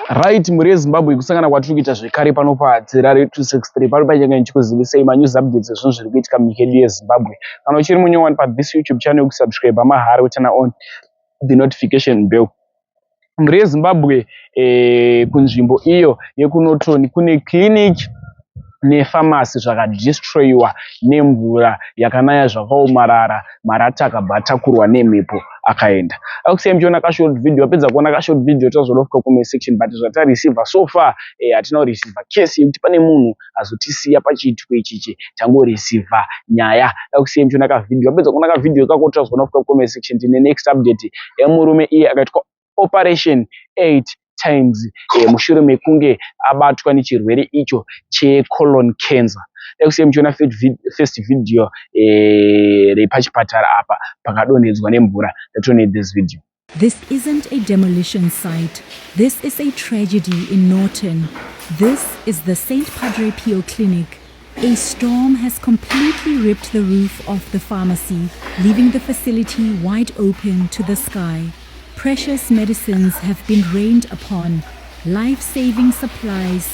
Right, mhuri yeZimbabwe, kusangana kwatiri kuita zvekare pano paDzira 263 pano pachange ndichikuzivisei manews updates ezvinhu zviri kuitika munyika yedu yeZimbabwe. Kana uchiri munyowani pathis YouTube channel, kusubscribe mahara, uturn on the notification bell. Mhuri yeZimbabwe, kunzvimbo iyo yekuNorton kune clinic nepharmacy zvakadestroyiwa nemvura yakanaya zvakaomarara. Marata akabva atakurwa nemhepo akaenda. Akusiyai muchiona kashort video. Apedza kuona kashort video, tazodofika comment section. But zvatareceiva so far, hatina kureceiva case yekuti pane munhu azotisiya pachiitiko ichichi. Tangoreceiva nyaya. Akusiyai muchiona kavideo. Apedza kuona kavideo ikako, tazoona fika comment section. Tine next update yemurume iye akaitwa operation 8 times mushure mekunge abatwa nechirwere icho checolon cancer. Kusiyai muchiona first video repachipatara apa pakadonhedzwa nemvura. Ndatone this video. This isn't a demolition site. This is a tragedy in Norton. This is the St. Padre Pio Clinic. A storm has completely ripped the roof off the pharmacy, leaving the facility wide open to the sky. Precious medicines have been rained upon, life saving supplies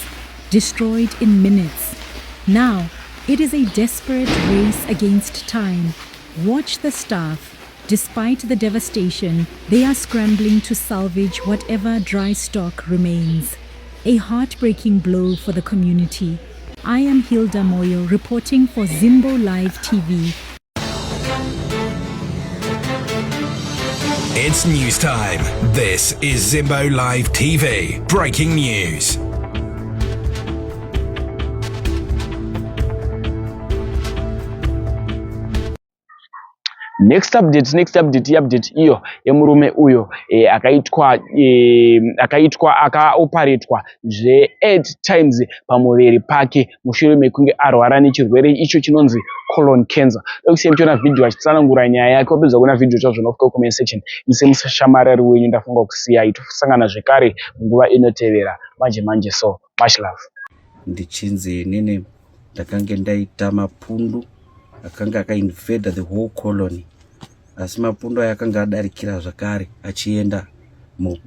destroyed in minutes. Now, it is a desperate race against time. Watch the staff. Despite the devastation, they are scrambling to salvage whatever dry stock remains. A heartbreaking blow for the community. I am Hilda Moyo reporting for Zimbo Live TV. It's news time. This is Zimbo Live TV. Breaking news. Next update, next update, update iyo yemurume uyo akaitwa akaoparetwa zve8 times pamuviri pake mushure mekunge arwara nechirwere icho chinonzi colon cancer. Dokusiya muchiona vhidhiyo achitsanangura nyaya yake. Wapedza kuona vhidhiyo, chazvona kufika comment section. Ise musashamarari wenyu, ndafunga kusiyai. Tosangana zvekare munguva inotevera manje manje. So much love. Ndichinzi inini ndakange ndaita mapundu akanga akainvada the whole colon, asi mapundu aya akanga adarikira zvakare achienda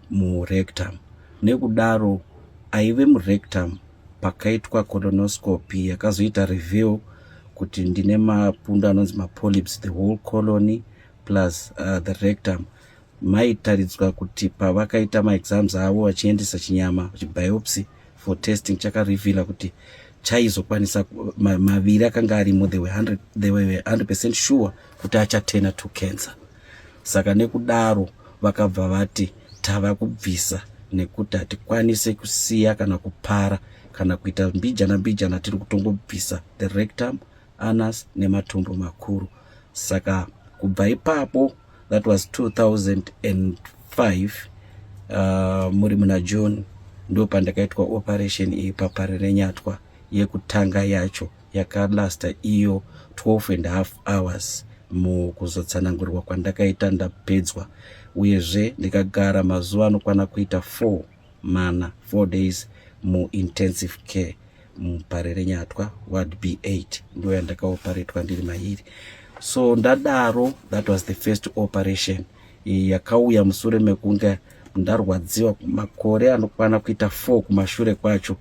murectum. Nekudaro aive murectum. Pakaitwa colonoscopy yakazoita reveal kuti ndine mapundu anonzi mapolyps the whole colon plus the rectum. Maitaridzwa kuti pavakaita maexams avo vachiendesa chinyama, chibiopsy for testing, chakareveala kuti chaizokwanisa maviri akanga arimo, they were 100% sure kuti achaturna to cancer. Saka nekudaro vakabva vati tava kubvisa nekuti hatikwanise kusiya kana kupara kana kuita mbijana mbijana, tiri kutongobvisa the rectum, anus nematumbu makuru. Saka kubva ipapo, that was 2005, muri muna June, ndo pandakaitwa operation iyi paParirenyatwa. Yekutanga yacho yakalasta iyo 12 and half hours mukuzotsanangurirwa kwandakaita ndapedzwa. Uyezve ndikagara mazuva anokwana kuita 4 mana, 4 days muintensive care muParirenyatwa, ward B8, ndo yandakaoparetwa ndiri mairi. So ndadaro, that was the first operation. Iyi yakauya musure mekunge ndarwadziwa makore anokwana kuita 4 kumashure kwacho,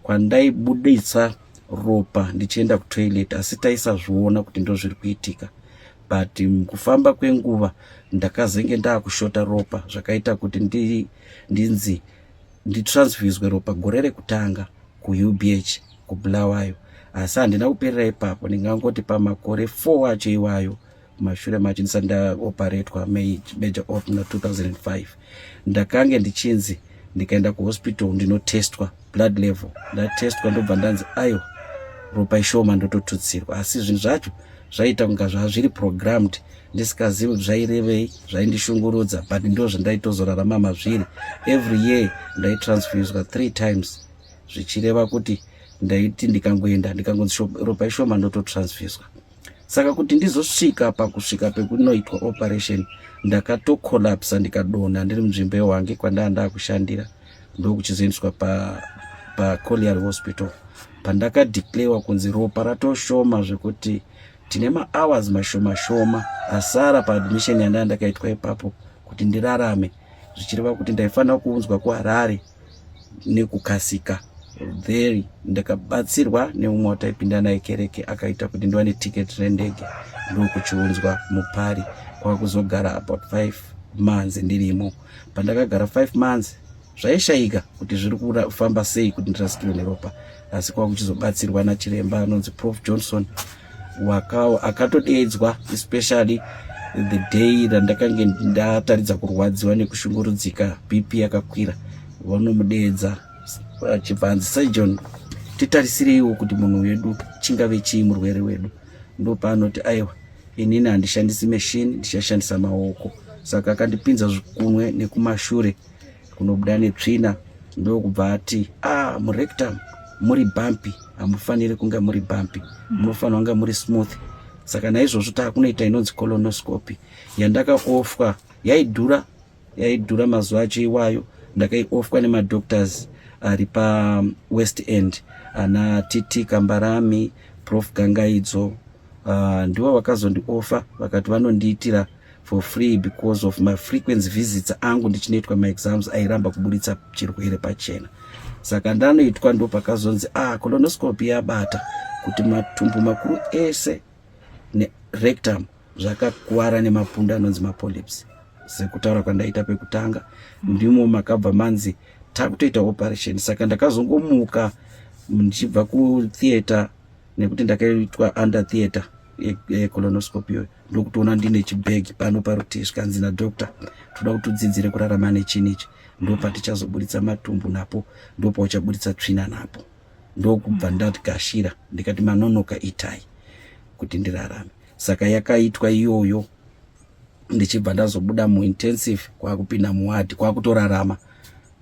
kwandaibuditsa ropa ndichienda kutoilet, asi taisazviona kuti ndo zviri kuitika. But mukufamba kwenguva ndakazenge ndaakushota ropa, zvakaita kuti ndinzi nditransfuswe ropa gore rekutanga kuUBH kuBulawayo. Asi handina kuperera ipapo. Ndingangoti pamakore 4 acho iwayo mashure macho, ndisati ndaoparetwa major op muna 2005, ndakange ndichinzi ndikaenda kuhospital ndinotestwa blood level. Ndatestwa, ndobva ndanzi aiwa, ropa ishoma, ndototutsirwa. Asi zvinhu zvacho zvaita kunga zvazviri programmed, ndisikazivi zvairevei, zvaindishungurudza, but ndo zvandaitozorarama mazviri. Every year ndaitransfuswa three times, zvichireva kuti ndaiti ndikangoenda ndikangonzi ropa ishoma, ndototransfuswa. Saka kuti ndizosvika pakusvika pekunoitwa operation, ndakatocollapsa, ndikadonha ndiri munzvimbo yeHwange kwandaa ndakushandira, ndokuchizoendeswa paColliery Hospital, pandakadeclarewa kunzi ropa ratoshoma zvekuti tine mahours mashoma shoma asara paadmission yandaa ndakaitwa ipapo kuti ndirarame, zvichireva kuti ndaifanira kuunzwa kuHarare. Nekukasika there ndakabatsirwa neumwe wataipinda naye kereke, akaita kuti ndiwane ticket rendege, ndokuchiunzwa mupari, kwakuzogara about 5 months ndirimo. Pandakagara 5 months, zvaishayika kuti zviri kufamba sei kuti ndirasikirwe neropa, asi kwakuchizobatsirwa nachiremba anonzi Prof Johnson, akatodedzwa especially the day randakange ndataridza kurwadziwa nekushungurudzika, BP yakakwira. Vanomudedza achibva anzi, "Surgeon, titarisireiwo kuti munhu wedu chingave chii, murwere wedu." Ndopaanoti, "Aiwa, inini handishandisi machine, ndichashandisa maoko." Saka akandipinza zvikunwe nekumashure kunobuda netsvina, ndokubva ati, "Ah, murectum muri bumpy, hamufaniri kunge muri bumpy, munofanira kunge muri smooth. Saka naizvozvo taakunoita inonzi colonoscopy." Yandakaofwa yaidhura, yaidhura mazuva acho iwayo. Ndakaiofwa nemadoctors ari paWest End, ana TT Kambarami, Prof Gangaidzo. Ndivo vakazondiofa, vakati vanondiitira for free because of my frequent visits angu ndichinoitwa maexams airamba kuburitsa chirwere pachena. Saka ndanoitwa, ndo pakazonzi, "Ah, colonoscopy yabata kuti matumbu makuru ese nerectum zvakakuwara nemapundu anonzi mapolyps." Sekutaura kwandaita pekutanga, ndimo makabva manzi takutoita operation. Saka ndakazongomuka ndichibva kutheatre, nekuti ndakaitwa under theatre yecolonoscopy iyoyo, ndokutoona ndine chibhegi pano parutivi. Zvikanzi nadoctor, "Toda kuti udzidzire kurarama nechinhu ichi. Ndopatichazoburitsa matumbu napo, ndopauchaburitsa tsvina napo." Ndokubva ndagashira, ndikati, "Manonoka, itai kuti ndirarame." Saka yakaitwa iyoyo, ndichibva ndazobuda muintensive, kwakupinda muward, kwakutorarama.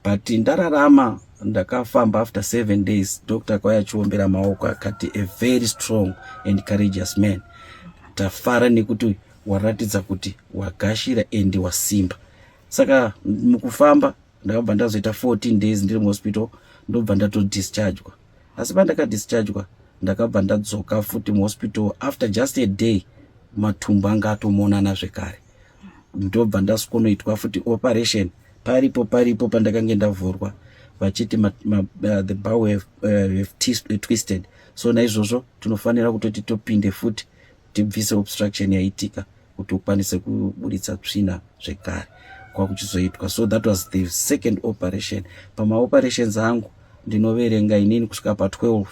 But ndararama, ndakafamba after 7 days. Doctor akauya achiombera maoko, akati, "A very strong and courageous man. Tafara nekuti waratidza kuti wagashira and wasimba." Saka mukufamba ndakabva ndazoita 14 days ndiri muhospital, ndobva ndatodischargwa. Asi pandakadischargwa, ndakabva ndadzoka futi muhospital after just a day, matumbu anga atomonana zvekare. Ndobva ndasikonoitwa futi operation paripo paripo pandakange ndavhurwa, vachiti the bowel have twisted, so naizvozvo tinofanira kutoti topinde futi tibvise obstruction yaitika kuti ukwanise kuburitsa tsvina zvekare. Kwakuchizoitwa. So that was the second operation. Pamaoperations angu ndinoverenga inini kusvika pa12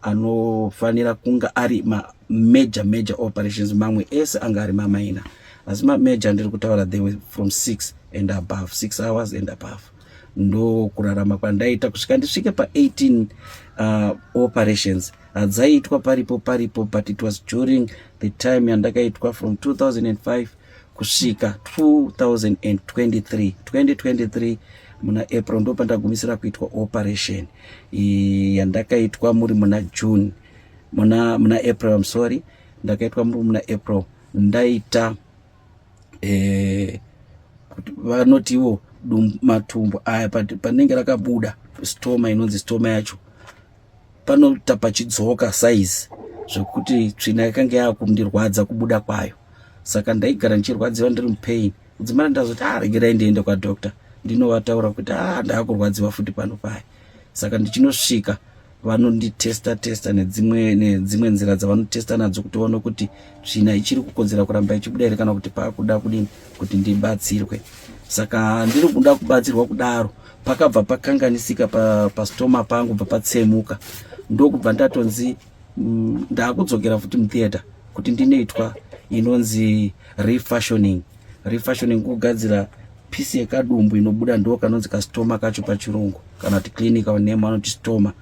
anofanira kunga ari mamajor major operations. Mamwe ese anga ari maminor, asi mamajor ndiri kutaura, they were from 6 and above, 6 hours and above. Ndo kurarama kwandaita kusvika ndisvike pa18 operations. Hadzaiitwa paripo paripo, but it was during the time yandakaitwa from 2005 kusvika 2023. 2023 muna April ndo pandagumisira kuitwa operation yandakaitwa muri muna June, muna April, I'm sorry, ndakaitwa muri muna April. Ndaita vanotiwo matumbu aya panenge rakabuda stoma, inonzi stoma yacho, panoita pachidzoka size zvekuti tsvina yakanga yakundirwadza kubuda kwayo. Saka ndaigara ndichirwadziwa, ndiri mupain. Kudzimara ndazoti, "Ah, regerai ndiende kwadoctor ndinovataura kuti, ah, ndaakurwadziwa futi pano paya." Saka ndichinosvika, vanonditesta testa nedzimwe nzira dzavanotesta nadzo kuti vaone kuti tsvina ichiri kukodzera kuramba ichibuda here, kana kuti paakuda kudini kuti ndibatsirwe. Saka ndiri kuda kubatsirwa kudaro, pakabva pakanganisika pastoma pangu, bva patsemuka. Ndokubva ndatonzi ndaakudzokera futi mutheatre kuti ndinoitwa inonzi refashioning. Refashioning kugadzira piece yekadumbu inobuda, ndo kanonzi kastoma kacho pachirungu, kana kuti clinical name anoti stoma.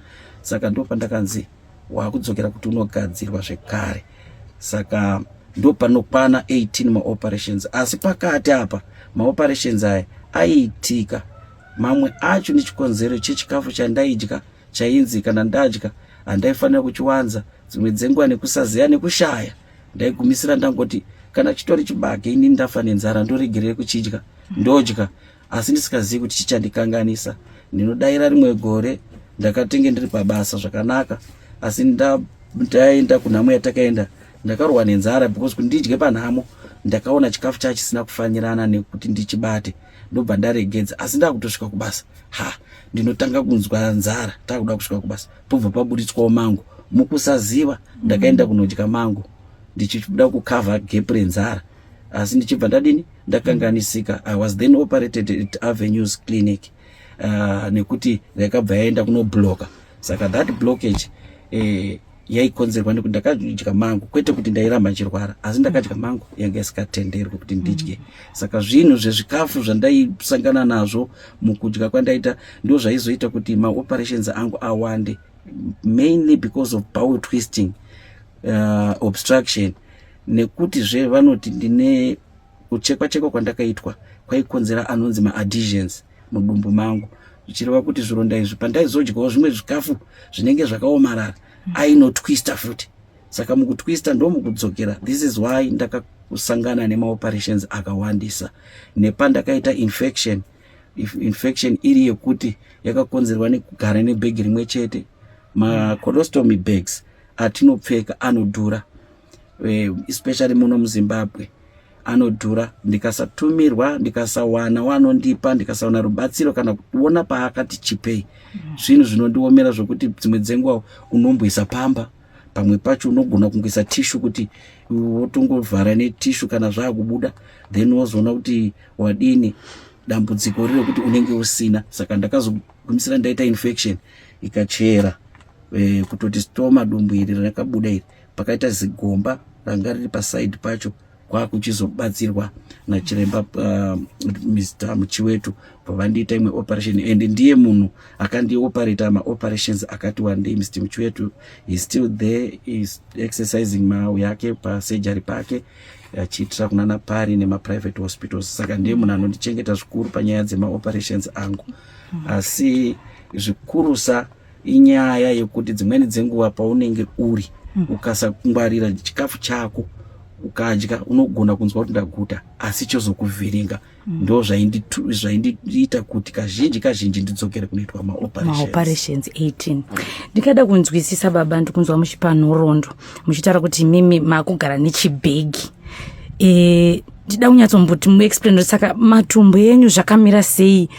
Saka ndo pandakanzi wakudzokera kuti unogadzirwa zvekare. Saka ndo panokwana 18 maoperations. Asi pakati apa maoperations aya aiitika mamwe acho nechikonzero chechikafu chandaidya, chainzi kana ndadya handaifanira kuchiwanza. Dzimwe dzenguva nekusaziya nekushaya, ndaigumisira ndangoti kana chitori chibage, ini ndafa nenzara, ndoregerere kuchidya, ndodya, asi ndisikazivi kuti chichandikanganisa. Ndinodayira rimwe gore ndakatenge ndiri pabasa zvakanaka, asi ndaenda kunhamo yatakaenda, ndakarwa nenzara because kuti ndidye panhamo, ndakaona chikafu chacho chisina kufanirana nekuti ndichibate. Ndobva ndaregedza, asi ndakutosvika kubasa, ha, ndinotanga kunzwa nzara. Takuda kusvika kubasa, pobva paburitswawo mango. Mukusaziva ndakaenda kunodya mango ndichida kucover gap renzara, asi ndichibva ndadini, ndakanganisika. I was then operated at Avenues Clinic nekuti yakabva yaenda kunobloka. Saka that blockage yaikonzerwa nekuti ndakadya mango, kwete kuti ndairamba nchirwara, asi ndakadya mango yanga isikatenderwi kuti ndidye. Saka zvinhu zvezvikafu zvandaisangana nazvo mukudya kwandaita ndo zvaizoita kuti maoperations angu awande, mainly because of bowel twisting, obstruction, nekuti zve vanoti ndine kuchekwa chekwa kwandakaitwa kwaikonzera anonzi maadhesions mudumbu mangu, zvichireva kuti zvironda izvi pandaizodyawo zvimwe zvikafu zvinenge zvakaomarara ainotwista futi. Saka mukutwista ndomukudzokera. This is why ndakakusangana nemaoperations akawandisa, nepandakaita infection. If infection iri yekuti yakakonzerwa nekugara nebhegi rimwe chete, macolostomy bags atinopfeka anodhura, especially muno muZimbabwe anodhura. Ndikasatumirwa, ndikasawana wanondipa, ndikasawana rubatsiro kana kuona paakati chipei, zvinhu zvinondiomera zvokuti dzimwe dzenguva unomboisa pamba, pamwe pacho unogona kungoisa tissue, kuti wotongovhara netissue kana zvaakubuda, then wozoona kuti wadini. Dambudziko riri rekuti unenge usina. Saka ndakazogumisira ndaita infection ikachera kutoti stoma, dumbu iri rakabuda iri, pakaita zigomba ranga riri paside pacho. Kwakuchizobatsirwa nachiremba Mr Muchiwetu, pavandiita imwe operation, and ndiye munhu akandioperata maoperations akati wandei. Mr Muchiwetu is still there, is exercising mau yake pasurgery pake, achiitira kunana pari nemaprivate hospitals. Saka ndiye munhu anondichengeta zvikuru panyaya dzemaoperations angu. Asi zvikurusa inyaya yekuti dzimweni dzenguva paunenge uri, ukasakungwarira chikafu chako, ukadya unogona kunzwa kuti ndaguta, asi chozokuvhiringa. Ndo zvaindiita kuti kazhinji kazhinji ndidzokere kunoitwa maoperations. Maoperations 18. Ndingada kunzwisisa, baba, ndikunzwa muchipa nhoroondo muchitaura kuti mimi makugara nechibhegi. Ndida kunyatsomboti muexplain kuti saka matumbu enyu zvakamira sei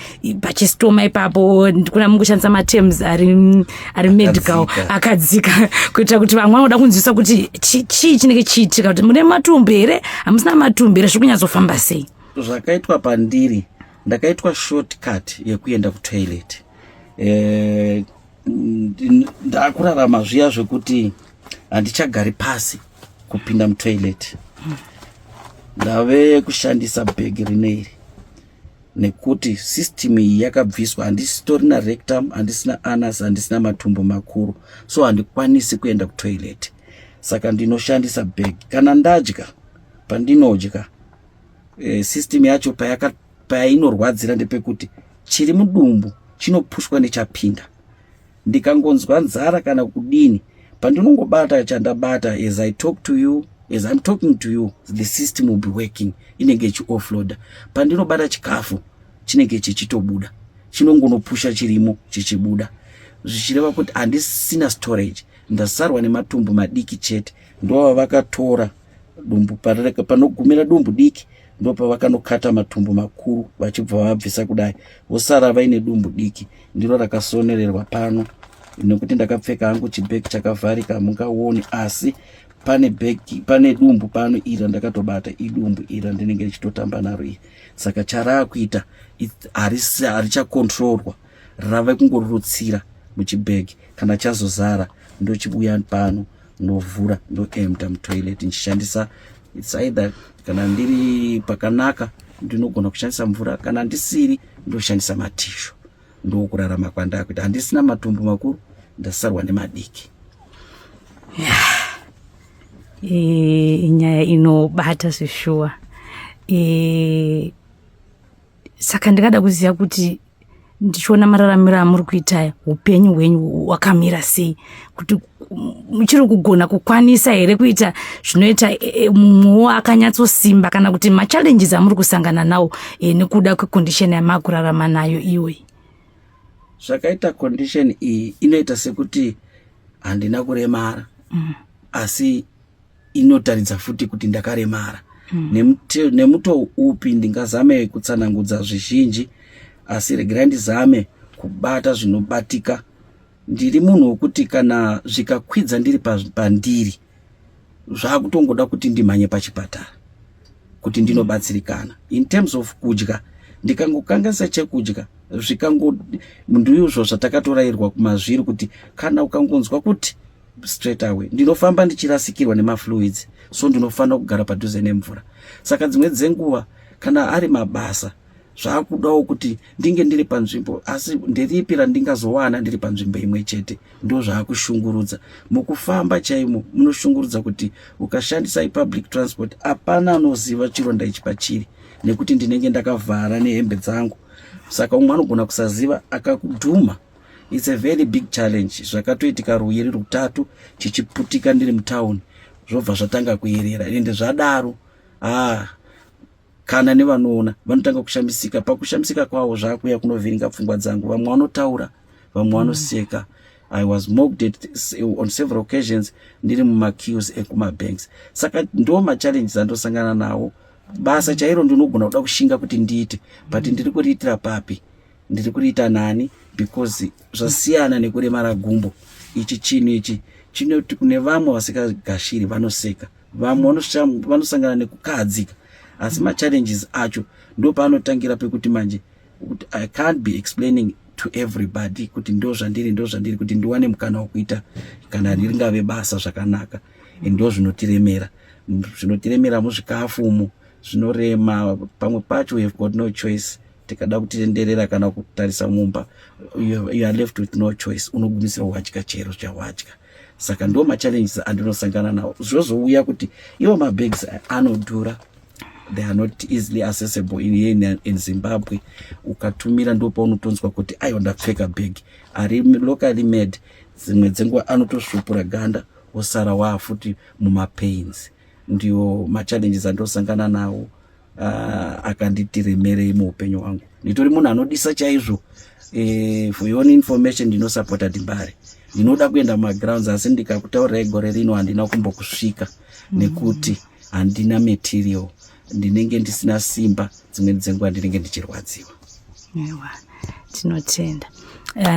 pachistoma ipapo. Ndikuna mungoshandisa materms ari medical akadzika, kuitira kuti vamwe vanoda kunzwisisa kuti chii chinenge chiitika, kuti mune matumbu here, hamusina matumbu here, zviri kunyatsofamba sei? Zvakaitwa pandiri, ndakaitwa shortcut yekuenda kutoilet. Ndakurarama zviya zvekuti handichagari pasi kupinda mutoilet, ndave kushandisa bhegi rine iri, nekuti system iyi yakabviswa. Handisitorina rectum, handisina anus, handisina matumbu makuru, so handikwanisi kuenda kutoilet. Saka ndinoshandisa bhegi kana ndadya. Pandinodya, system yacho painorwadzira ndepekuti chiri mudumbu chinopushwa nechapinda. Ndikangonzwa nzara kana kudini, pandinongobata chandabata, as I talk to you, as I'm talking to you, the system will be working, inenge ichioffloada. Pandinobata chikafu chinenge chichitobuda, chinongonopusha chirimo chichibuda, zvichireva kuti handisina storage, ndasarwa nematumbu madiki chete. Ndova vakatora dumbu panogumira dumbu diki, ndopavakanokata matumbu makuru, vachibva vabvisa kudai, vosara vaine dumbu diki, ndiro rakasonererwa pano. Nekuti ndakapfeka hangu chibhegi chakavharika, mungaoni, asi pane bhegi, pane dumbu pano. Iri randakatobata idumbu iri randinenge ndichitotamba naro iri. Saka charaakuita harichakontrolwa, rave kungorutsira muchibhegi. Kana chazozara, ndochibuya pano, ndovhura, ndoempta mutoilet ndichishandisa, it's either kana ndiri pakanaka ndinogona kushandisa mvura, kana ndisiri ndoshandisa matissue. Ndokurarama kwandakuita. Handisina matumbu makuru, ndasarwa nemadiki. Inyaya inobata zveshuwa. Saka ndingada kuziva kuti ndichiona mararamiro amuri kuita, upenyu hwenyu hwakamira sei, kuti muchiri kugona kukwanisa here kuita zvinoita mumwewo akanyatsosimba, kana kuti machallenges amuri kusangana nawo nekuda kwecondition yamakurarama nayo iyoyi? Zvakaita condition iyi inoita sekuti handina kuremara, asi inotaridza futi kuti ndakaremara. Nemutoo upi ndingazame kutsanangudza zvizhinji, asi regerai ndizame kubata zvinobatika. Ndiri munhu wekuti kana zvikakwidza ndiri pandiri, zvakutongoda kuti ndimhanye pachipatara kuti ndinobatsirikana. In terms of kudya, ndikangokanganisa chekudya, zvikango ndizvo zvatakatorayirwa kumazviri kuti kana ukangonzwa kuti straight away ndinofamba ndichirasikirwa nemafluids, so ndinofanira kugara padhuze nemvura. Saka dzimwe dzenguva kana ari mabasa, zvakudawo kuti ndinge ndiri panzvimbo, asi nderipi randingazowana ndiri panzvimbo imwe chete? Ndo zvaakushungurudza mukufamba chaimo. Munoshungurudza kuti ukashandisa ipublic transport, hapana anoziva chironda ichi pachiri nekuti ndinenge ndakavhara nehembe dzangu. Saka umwe anogona kusaziva akakudhuma. It's a very big challenge. Zvakatoitika ruviri, rutatu chichiputika ndiri mutauni, zvobva zvatanga kuyerera. Ende zvadaro, ah, kana nevanoona vanotanga kushamisika. Pakushamisika kwavo zvakuya kunovhiringa pfungwa dzangu. Vamwe vanotaura, vamwe vanoseka. I was mocked on several occasions ndiri mumaqueues ekumabanks. Saka ndo machallenges andosangana nawo. Basa chairo ndinogona kuda kushinga kuti ndiite, but ndiri kuriitira papi? Ndiri kuriita nani? Because zvasiyana nekuremara gumbo. Ichi chinhu ichi chinoti kune vamwe vasikagashiri vanoseka, vamwe vanosangana nekukahadzika, asi machallenges acho ndo paanotangira pekuti manje kuti I can't be explaining to everybody kuti ndo zvandiri, ndo zvandiri, kuti ndiwane mukana wekuita kana ringave basa zvakanaka. Ndo zvinotiremera, zvinotiremera muzvikafu umu, zvinorema. Pamwe pacho we have got no choice. Tikada kutenderera kana kutarisa mumba, you are left with no choice, unogumisira wadya chero chawadya. Saka ndo machallenges andinosangana nawo. Zvozouya kuti ivo mabags anodhura, they are not easily accessible in Zimbabwe. Ukatumira, ndo paunotonzwa kuti aiwa, ndapfeka bag ari locally made. Dzimwe dzenguva anotosvupura ganda, wosara waafuti mumapains. Ndiwo machallenges andosangana nawo, akanditi remerei muupenyu hwangu. Nditori munhu anodisa chaizvo. For your own information, ndinosapota DeMbare, ndinoda kuenda mumagrounds, asi ndikakutaurirai, gore rino handina kumbokusvika nekuti handina material, ndinenge ndisina simba. Dzimweni dzenguva ndinenge ndichirwadziwa. Ewa, tinotenda.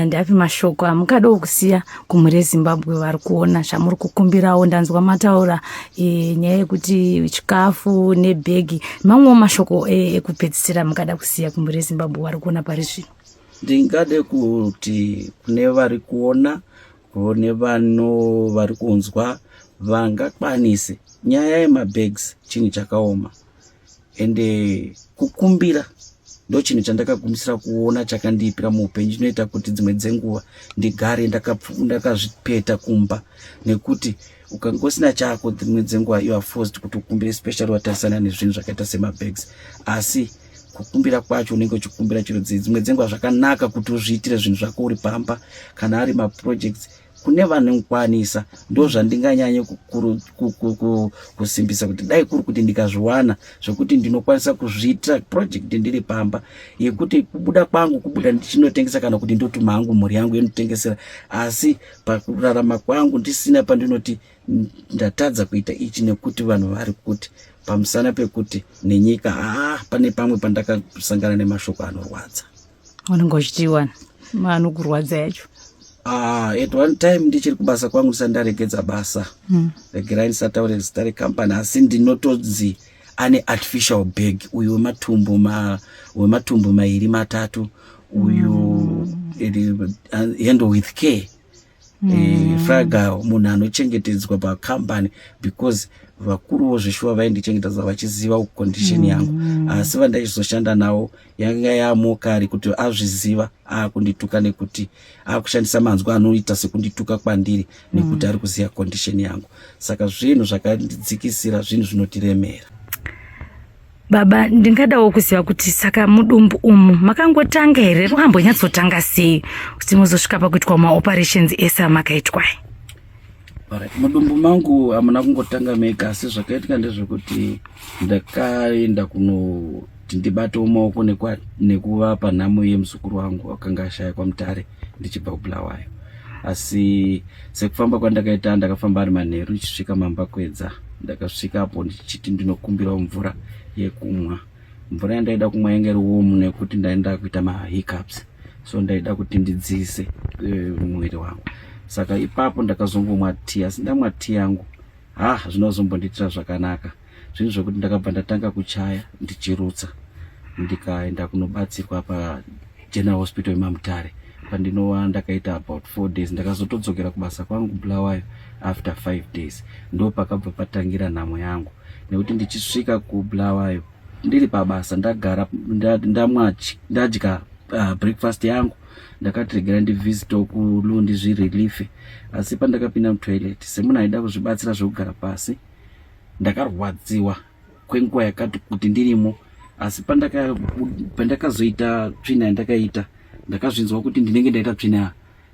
Ndapi mashoko amungadawo kusiya kumhuri yeZimbabwe vari kuona zvamuri kukumbirawo? Ndanzwa mataura nyaya yekuti chikafu nebhegi. Mamwewo mashoko ekupedzisira mungada kusiya kumhuri yeZimbabwe vari kuona pari zvino? Ndingade kuti kune vari kuona, kune vano vari kunzwa, vangakwanise. Nyaya yemabags chinhu chakaoma, ende kukumbira ndo chinhu chandakagumisira kuona chakandiipira muupenyu. Chinoita kuti dzimwe dzenguva ndigare ndakazvipeta kumba, nekuti ukanga usina chako, dzimwe dzenguva you are forced kuti ukumbire, especially watarisana nezvinhu zvakaita semabags. Asi kukumbira kwacho unenge uchikumbira chiro dzimwe dzenguva zvakanaka kuti uzviitire zvinhu zvako uri pamba, kana ari maprojects kune vanokwanisa. Ndo zvandinganyanye kusimbisa, kuti dai kuri kuti ndikazviwana zvekuti ndinokwanisa kuzviitira project ndiri pamba, yekuti kubuda kwangu kubuda ndichinotengesa, kana kuti ndotuma hangu mhuri yangu inotengesera, asi pakurarama kwangu ndisina pandinoti ndatadza kuita ichi nekuti vanhu vari kuti pamusana pekuti nenyika. Haa, pane pamwe pandakasangana nemashoko anorwadza. Unenge uchitiwana anokurwadza yacho? Ah, at one time ndichiri kubasa kwangu, ndisati ndaregedza basa, regerai ndisataure zita rekambani, asi ndinotonzi ane artificial bag uyu wematumbu wematumbu mairi matatu uyu, handle with care, fragile, munhu anochengetedzwa pakambani, because vakuruwo zveshuwa vaindichengetedza vachiziva condition yangu. Asi vandaizoshanda navo yanga yamokari kuti azviziva, akundituka nekuti akushandisa manzwi anoita sekundituka kwandiri nekuti ari kuziva condition yangu. Saka zvinhu zvakandidzikisira, zvinhu zvinotiremera. Baba, ndingadawo kuziva kuti saka mudumbu umu makangotanga here? Makambonyatsotanga sei kuti muzosvika pakuitwa maoperations ese amakaitwai? Alright, mudumbu mangu hamuna kungotanga mega, asi zvakaitika ndezvekuti ndakaenda kunoti ndibatewo maoko nekuva panhamo yemuzukuru wangu akanga ashaya kwaMutare ndichibva kuBulawayo. Asi sekufamba kwandakaita, ndakafamba ari manheru, ichisvika mambakwedza. Ndakasvikapo ndichiti ndinokumbirawo mvura yekumwa. Mvura yandaida kumwa yange iri warm nekuti ndaenda kuita mahiccups, so ndaida kuti ndidziise muviri wangu. Saka ipapo ndakazongomwa tea, asi ndamwa tea yangu, ha, zvinozombondiitira zvakanaka. Zvinhu zvekuti ndakabva ndatanga kuchaya ndichirutsa, ndikaenda kunobatsirwa paGeneral Hospital yemaMutare, pandinova ndakaita about 4 days. Ndakazotodzokera kubasa kwangu Bulawayo after 5 days. Ndo pakabva patangira nhamo yangu, nekuti ndichisvika kuBulawayo, ndiri pabasa, ndagara, ndamwa, ndadya breakfast yangu, ndakati regera ndivisito kuloo, ndizvirelife. Asi pandakapinda mutoilet, semunhu aida kuzvibatsira zvekugara pasi, ndakarwadziwa kwenguva yakati kuti ndirimo. Asi pandakazoita tsvina yandakaita, ndakazvinzwa kuti ndinenge ndaita tsvina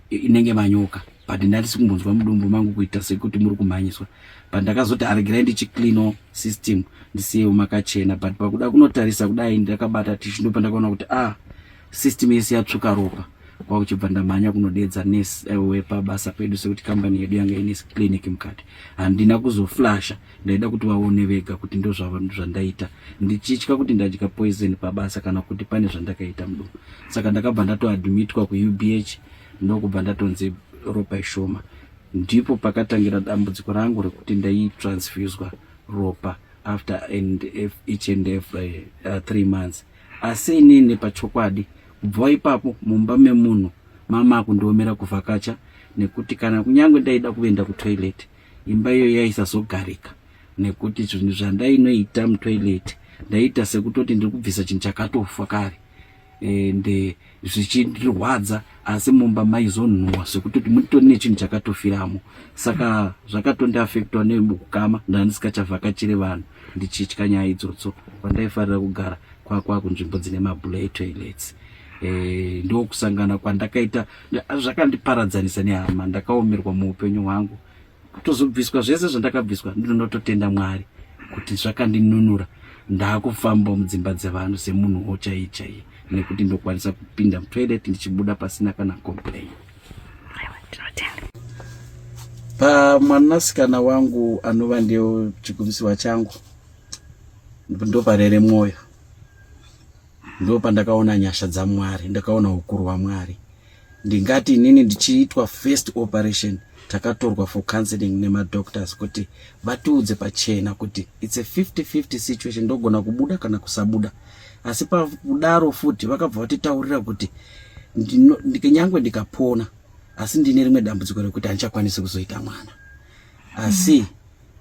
inenge manyoka, but ndandisi kumbonzwa mudumbu mangu kuita sekuti muri kumhanyiswa. But ndakazoti aregerai ndichicleano system, ndisiyewo makachena. But pakuda kunotarisa kudai, ndakabata tissue, ndopandakaona kuti, ah, system yese yatsvuka ropa. Kwakuchibva ndamhanya kunodedza nurse wepabasa pedu, sekuti kambani yedu yanga ine clinic mukati. Handina kuzoflasha, ndaida kuti vaone vega kuti ndo zvandaita, ndichitya kuti ndadya poison pabasa kana kuti pane zvandakaita mudumbu. Saka ndakabva ndatoadmitwa kuUBH, ndokubva ndatonzi ropa ishoma. Ndipo pakatangira dambudziko rangu rekuti ndaitransfuswa ropa after and each and every 3 months. Asi inini pachokwadi, kubva ipapo mumba memunhu mama akundiomera kuvhakacha, nekuti kana kunyange ndaida kuenda kutoilet, imba iyo yaisazogarika, nekuti zvinhu zvandainoita mutoilet, ndaiita sekutoti ndiri kubvisa chinhu chakatofa kare, ende zvichindirwadza. Asi mumba maizonhuhwa zvekutoti mutori nechinhu chakatofiramo. Saka zvakatondiafektwa neukama, ndandisingachavhakachire vanhu, ndichitya nyaya idzodzo. Kwandaifarira kugara kwakwa kunzvimbo dzine mablue toilets. Ndokusangana kwandakaita, zvakandiparadzanisa nehama. Ndakaomerwa muupenyu hwangu, kutozobviswa zvese zvandakabviswa. Ndinototenda Mwari kuti zvakandinunura. Ndaakufamba mudzimba dzevanhu semunhuwo chaiye chaiye, nekuti ndokwanisa kupinda mutoilet ndichibuda pasina kana complain. Pamwanasikana wangu anova ndiyo chigumisiwa changu, ndoparere mwoyo, ndo pandakaona nyasha dzaMwari, ndakaona ukuru hwaMwari. Ndingati inini ndichiitwa first operation, takatorwa for counseling nemadoctors kuti vatiudze pachena kuti it's a 50-50 situation, ndogona kubuda kana kusabuda. Asi pakudaro futi vakabva vatitaurira kuti nyangwe ndikapona, asi ndine rimwe dambudziko rekuti handichakwanisi kuzoita mwana. Asi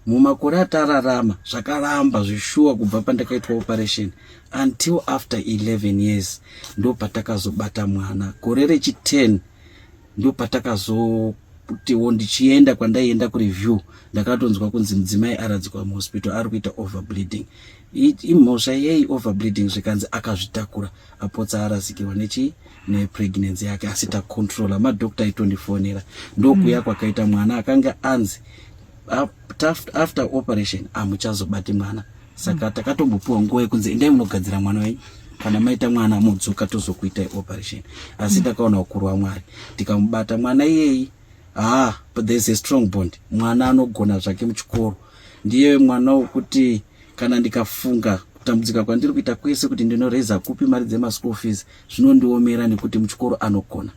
mumakore atararama zvakaramba zvishuwa. Kubva pandakaitwa operation until after 11 years, ndo patakazobata mwana. Gore rechi10 ndo patakazotiwo ndichienda kwandaienda kureview, ndakatonzwa kunzi mudzimai aradzikwa muhospital, ari kuita overbleeding. Imhosva yei overbleeding? Zvikanzi akazvitakura, apotsa arasikirwa nechi nepregnancy yake, asi tacontrola. Madokta aitondifonera. Ndokuya kwakaita mwana akanga anzi after operation hamuchazobati mwana. Saka takatombopiwa nguva yekunzi endai munogadzira mwana wenyu, kana maita mwana mudzoka tozokuitai operation. Asi takaona ukuru hwaMwari, tikamubata mwana iyeyi. Ah, but there's a strong bond. Mwana anogona zvake muchikoro, ndiye mwana wokuti kana ndikafunga kutambudzika kwandiri kuita kwese kuti ndinoreza kupi mari dzemaschool fees, zvinondiomera, nekuti muchikoro anogona.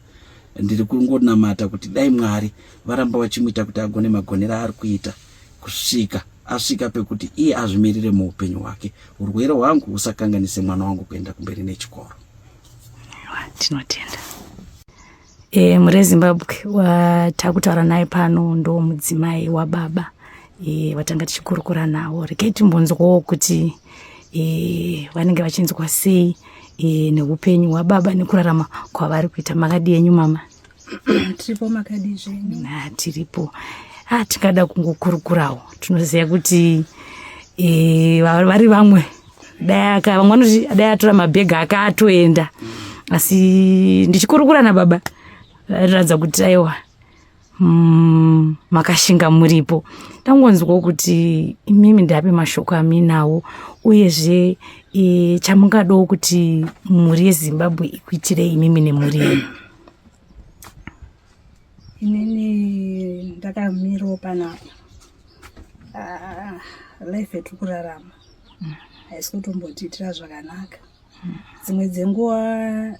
Ndiri kungonamata kuti dai Mwari varamba vachimuita kuti agone magonero aari kuita, kusvika asvika pekuti iye azvimirire muupenyu hwake. Urwere hwangu husakanganise mwana wangu kuenda kumberi nechikoro. Tinotenda. Mhuri yeZimbabwe, watakutaura naye pano ndo mudzimai wababa watanga tichikurukura nawo. Regai timbonzwawo kuti vanenge vachinzwa sei neupenyu hwababa nekurarama kwavari kuita. Makadi yenyu, mama? Tiripo, makadi zvenyu? Na tiripo. Ah, tingada kungokurukurawo. Tinoziva kuti vari vamwe dai vamwe vanoti dai atora mabhega akatoenda, asi ndichikurukura nababa vairatidza kuti aiwa, makashinga muripo. Ndangonzwawo kuti imimi ndape mashoko aminawo, uyezve chamungadawo kuti mhuri yeZimbabwe ikuitirei imimi nemhuri yenyu. Inini ndakamirawo panapa. Ah, life yatiri kurarama haisi kutombotiitira zvakanaka. Dzimwe dzenguva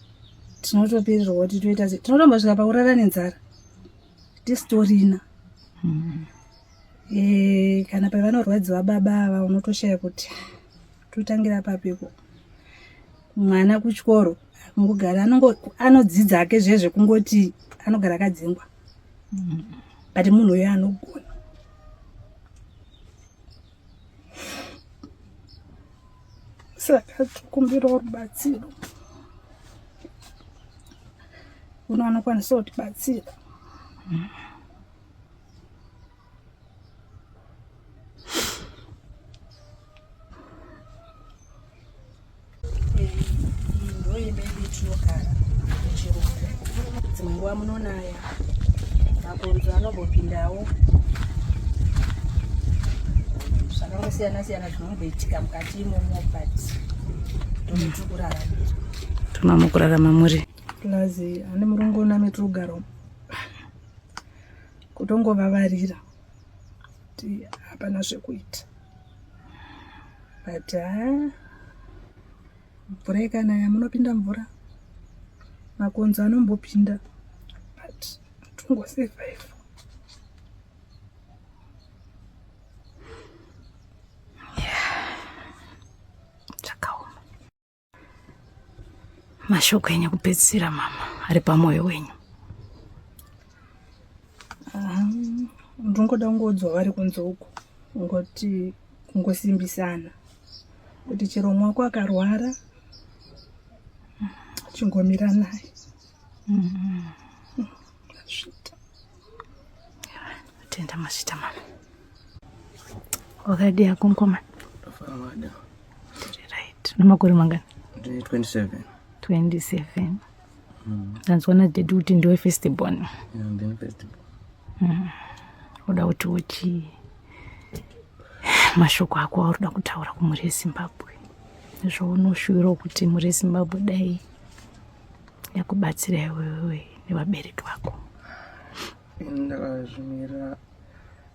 tinotopererwa kuti toita sei, tinotombosvika pakurara nenzara tisitorina. Eh, kana pavanorwadziwa baba ava unotoshaya kuti totangira papiko. Mwana kuchikoro akungogara anodzidza hake zviye zvekungoti anogara akadzingwa, but munhu uyo anogona. Saka tokumbirawo rubatsiro uno anokwanisa kutibatsira. Ndoimba yedu tinogara muchirugu, dzimwe nguva munonaya, makonzo anombopindawo, zvakangosiyana siyana zvinomboitika mukati imomo, but ndomutiri kuraramira. Toma mukurarama muri plus ane murungu name tiri kugara umu, kutongovavarira kuti hapana zvekuita, but haa, mvura ikanaya munopinda mvura, makonzo anombopinda, but tongosurvive. Zvakaoma. Mashoko enyu ekupedzisira, mama, ari pamwoyo wenyu. Ndingoda kungoudzwa vari kunze uku ngoti kungosimbisana kuti chero mwako akarwara chingomira naye. Zvita. Tenda, mazvita mama. Wakadii hako mukomana? Ndafara. Tiri right. Namakore mangani? Ndine 27. 27. Ndanzwa nadaddy kuti ndiwe first born. Yeah, ndine first born. Uda kuti uchi mashoko ako auri kuda kutaura kumhuri yeZimbabwe, zvaunoshuwirawo kuti mhuri yeZimbabwe dai yakubatsira iwewe nevabereki vako. Ini ndakazvimira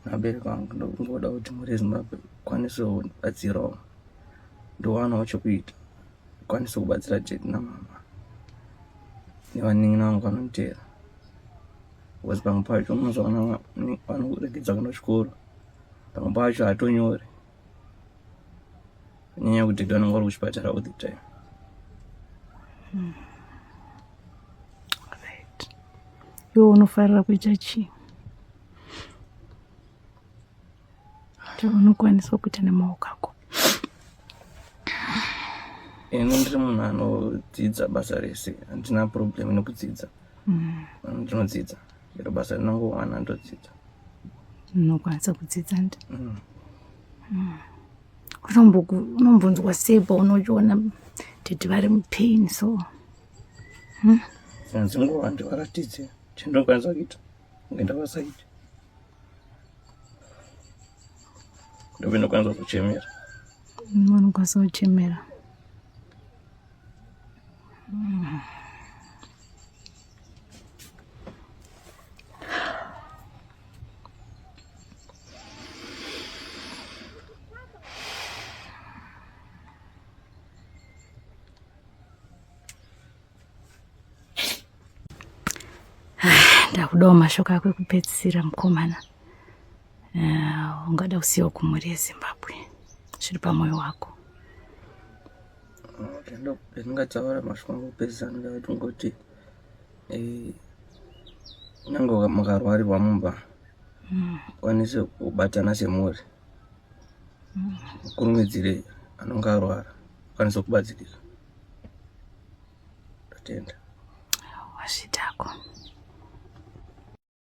nabereki vangu, ndokungoda kuti mhuri yeZimbabwe ikwanisewo kundibatsirawo, ndowanawo chekuita, ikwanise kubatsira daddy namama nevanin'ina vangu vanonditeera, because pamwe pacho unozoona vanoregedza kuenda kuchikoro, pamwe pacho hatonyori kunyanya kuti vanenge vari kuchipatara all the time. Right, iwe unofarira kuita chii chaunokwanisa kuita nemaoko ako? Ini ndiri munhu anodzidza basa rese, handina problem nekudzidza. Ndinodzidza chero basa rinongowana, ndodzidza. Unokwanisa kudzidza ndi Unombonzwa sei paunochiona daddy vari mupain so? Dzinguva ndivaratidze chandinokwanisa kuita, kungoenda pasaidi ndopindokwanisa kuchemera. Unokwanisa kuchemera. Ndakudawo mashoko ako ekupedzisira, mukomana. Ungada kusiyawo kumhuri yeZimbabwe zviri pamwoyo wako. Ndingataura mashoko angu ekupedzisira, ndingada kungoti kunyange mukarwarirwa mumba, kwanise kubatana semhuri, mukurumidzire anonge arwara akwanise kubatsirika. Ndatenda. Wazvitako.